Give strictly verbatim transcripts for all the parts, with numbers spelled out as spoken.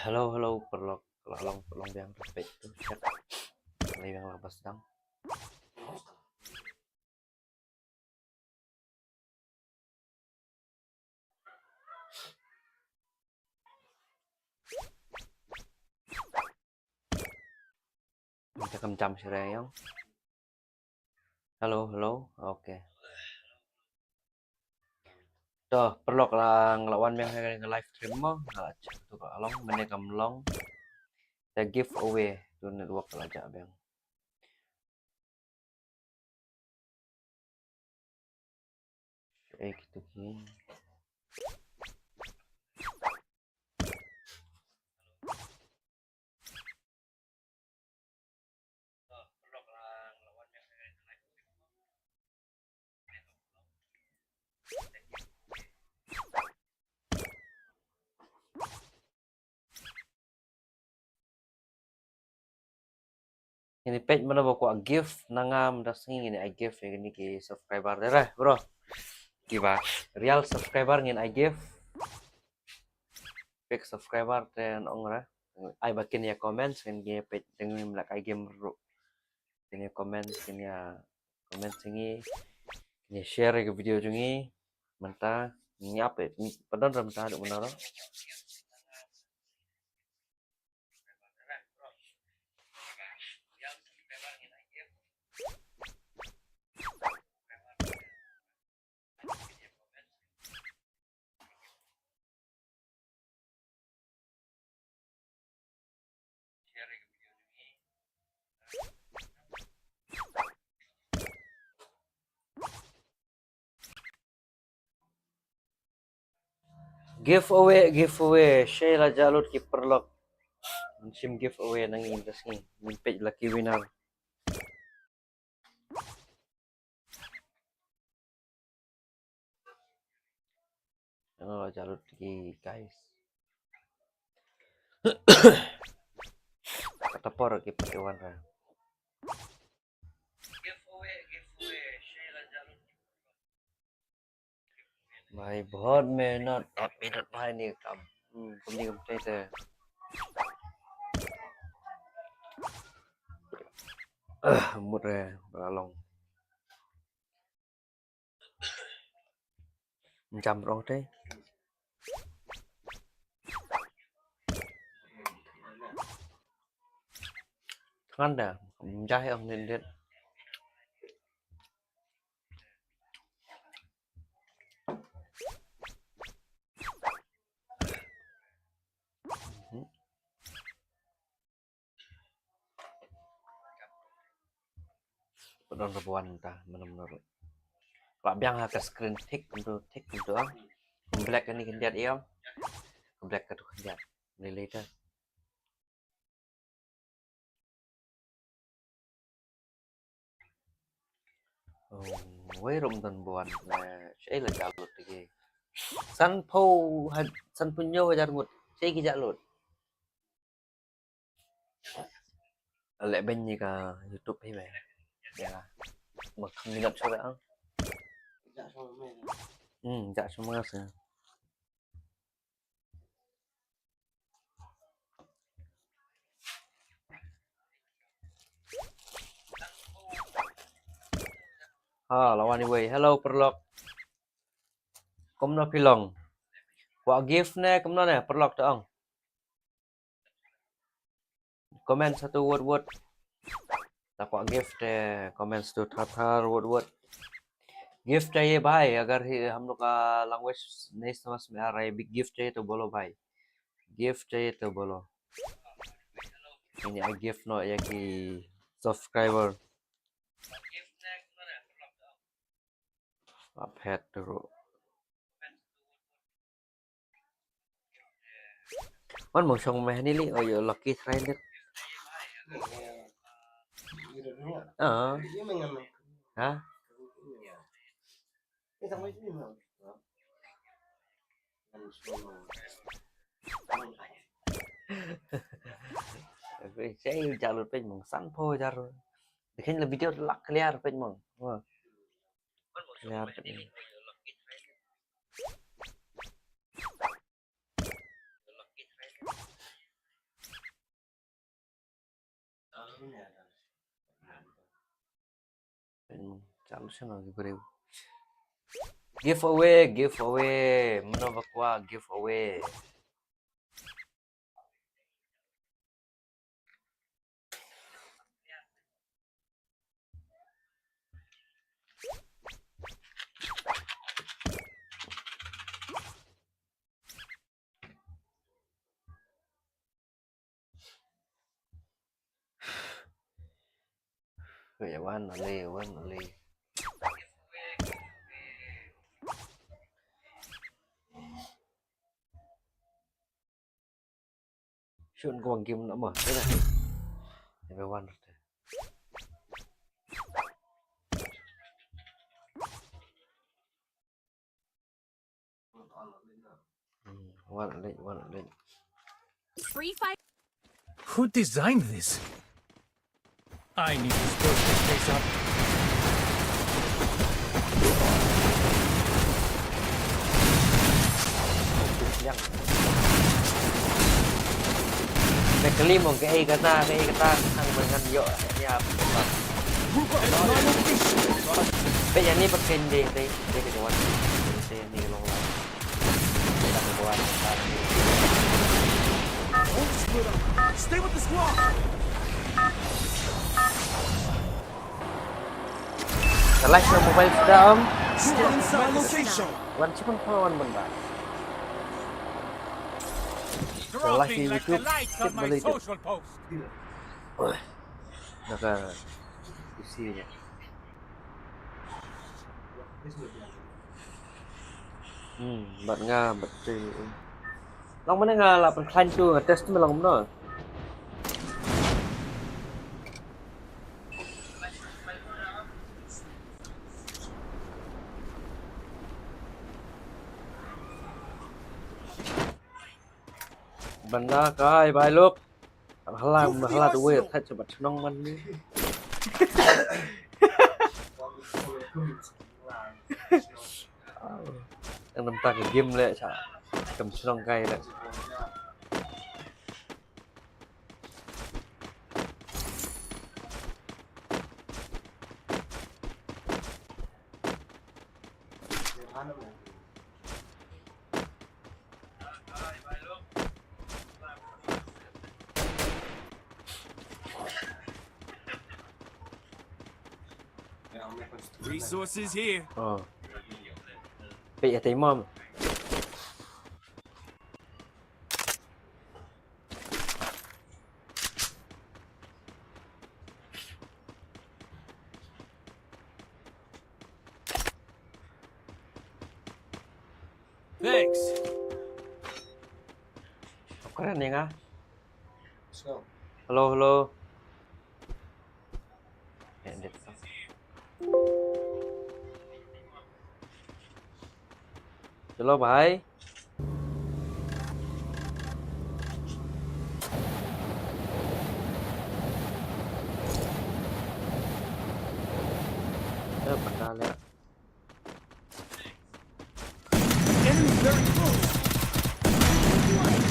Hello, hello, paralok. Ka la long, ka la long biang, ka peit tu, check. Ka la biang, la bas dang. Ka kam jam shuh re ïong. Hello, hello. Okay. To, paralok, la, nga la wan biang ha ka live stream mo, nga la check tu ka long, mynne kam long. Te giveaway, tu network la jah biang. Eh, kitu ki. Ngin ïa peit mano ba kwah gift na nga mynta sngi, ngin ïa ai gift ïa kine ki subscriber te re, bro. Kiba real subscriber ngin ai gift. Fake subscriber te ngan ong re. Ai ba kin ïa comment, ngin ïa peit, ngin ïa leh ai game ruh. Kin ïa comment, kin ïa comment sngi. Kin ïa share ïa ka video jong ngi. Mynta ngi ap eh, pardon re mynta duk mynta re. Giveaway, giveaway. Shei la jah lut ki paralok. Ngan shim giveaway na ngi mynta sngi. Ngin peit lucky winner. Ano la jah lut ki guys. Kata por ki pati wan ra. Bhai, bahut mehnat, bahut mehnat bhai, ni kam, hmm, kam ni kam te te. Ah, mut re, ba la long. Jam rong te. Thngan da, jai ong nin dit. Pynban ruh buan ta, mynno mynno ruh. Lah biang ha ka screen thik kumtu, thik kumtu ah. Black kane khyndiat ïa. Black katu khyndiat. Ni later. Oh, wei rum don buan. Shei la jah lut ki. Sanphew had, sanphew hynñiew hajar ngut. Shei ki jah lut. Leh beiñ ïa ka YouTube hi me. Ïa. Ma kham minot shuh ang. Hmm, jah shuh ma nga shuh. Ha, la wan iwei. Hello, paralok. Kumno phi long? Kwah gift ne, kumno ne, paralok to ong. Comment satu word word. Lada kwah gift te comment satu thar thar word word. Gift chahiye bhai, agar hi hum log ka language nahi samajh mein aa raha hai, gift chahiye to bolo bhai. Gift chahiye to bolo. Ini aa gift noh ya ki subscriber. Aphet tu. Wan mong shong meh ni li, oh, yo lucky try dit. Ah. Ha? Shei u jah lut peit mong sanphew hajar. Bikin la video lak clear pet mong. Wah. Clear pet ni. Pet mong. Chalo sino gi breu. Giveaway, giveaway. Mano bakwa giveaway. Wait, one only, one only. Shun ko game na ma. Everyone. Hmm, one late, one late. Free Fire. Who designed this? I need to spruce this place up. Dah kali mo kaei kata, kaei kata, ang mangan yo ya. Pe ya ni pakai deh, deh, deh, deh, deh, deh, deh, deh, deh, deh, deh. Don't split up. Stay with the squad. Salah sa mobile sudah, Om. Stay inside the location. Wan, cuman kawan benda. Salah si YouTube, skip balik je. Naka isi je. Hmm, bad nga bad te. Long mana nga la pynkhlaiñ tu nga test me long mano. Banda kai bai lok. Hala, hala tu wei, thait sha bat shnong man ni. Ang namta ka game le, sha kam shnong kai le. Resources here. Oh. Pek ya taimam. Thanks. Kren ni nga. Hello, hello. Hello, bhai. Eh, pata le. Enemy very close.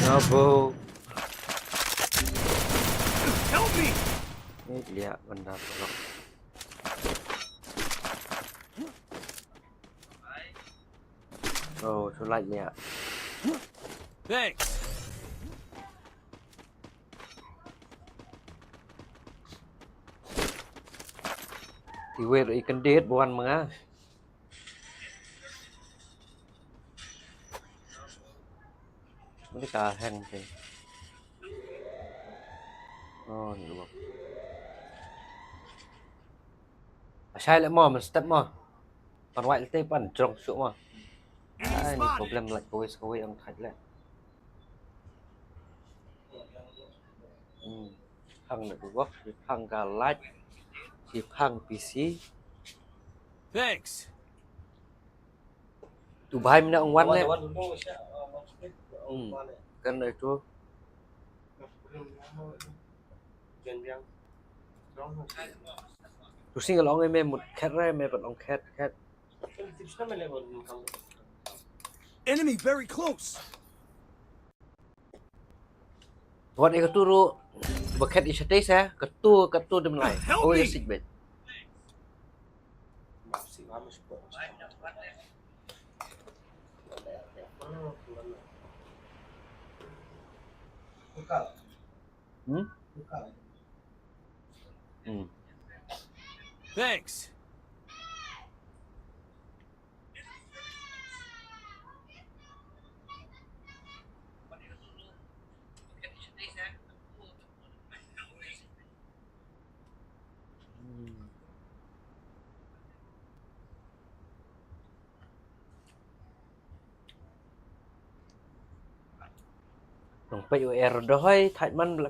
Bravo. Help me. Ni liak benda tolong. Oh, sulai liak. Thanks. Iwer i kendit buan menga. Mane ka hang te. Oh, ni ruh. Ashai le mo, mynstep mo. Pan wai te pan jrong suk mo. Ai, ni problem lait kawei sa kawei ang thait le. Hmm. Phang le ruh, phang ka lait. Si phang P C. Thanks. Tu bhai mina ong wan le. Hmm. Kan itu. Tu single ong me mut khet re me pat ong khet khet. Enemy very close. Wat e katu ru ba khet i shatei sa katu katu dem lai. Help me. Sik bet. Hmm? Hmm. Thanks. Nong peit u er dohoi thait man bla